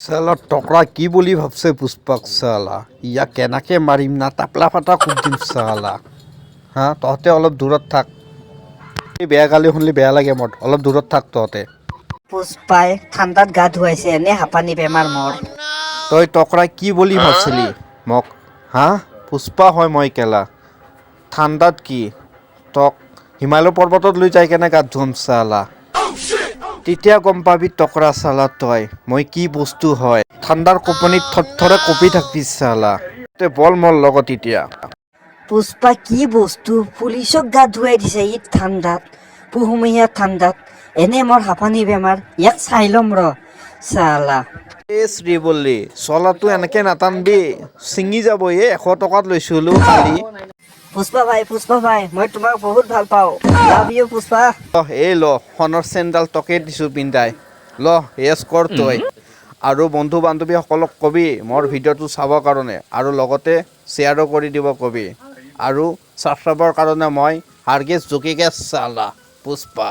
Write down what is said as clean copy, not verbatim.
চালা টকৰা কি বুলি ভাবছে পুষ্পাক? চালা ইয়াক কেনেকে মাৰিম না, টাপলা ফাটা কোব দিম চালা। হা, তহঁতে অলপ দূৰত থাক। এই বেয়া গালি শুনিলে বেয়া লাগে মোৰ। অলপ দূৰত থাক তহঁতে। পুষ্পাই ঠাণ্ডাত গা ধুৱাইছে, এনে হাঁপানি বেমাৰ মোৰ। তই টকৰা কি বুলি ভাবছিলি মোক? হা, পুষ্পা হয় মই কেলা। ঠাণ্ডাত কি, তক হিমালয় পৰ্বতত লৈ যাই কেনে গাত ধুম চালা। তেতিয়া গম পাবি টকৰা চালা তই মই কি বস্তু হয়। ঠাণ্ডাৰ কঁপনিত থৰথৰে কঁপি থাকবি চালা। তে বল মোৰ লগত এতিয়া। পুষ্পা কি বস্তু, পুলিচক গা ধুৱাই দিছে ই ঠাণ্ডাত, পুহুমহীয়া ঠাণ্ডাত। এনে মোৰ হাঁপানি বেমাৰ, ইয়াক চাই ল'ম ৰ চালা। এ শ্ৰীবল্লী, চলাটো এনেকে নাটানবি, ছিঙি যাব। এই 100 টকাত লৈছিলো কালি। পুষ্পা ভাই, পুষ্পা ভাই, মই তোমাক বহুত ভাল পাওঁ। Love you, Pushpa. ল, এই ল, সোণৰ চেইনডাল তোকে দিছোঁ পিন্ধাই। ল, য়েছ কৰ তই আৰু বন্ধু বান্ধৱীসকলক কবি মোৰ ভিডিঅ'টো চাবৰ কাৰণে আৰু লগতে শ্বেয়াৰো কৰি দিব কবি। আৰু ছাবস্ক্ৰাইবৰ কাৰণে মই হাৰ্গিজ ঝুকেগা চালা পুষ্পা।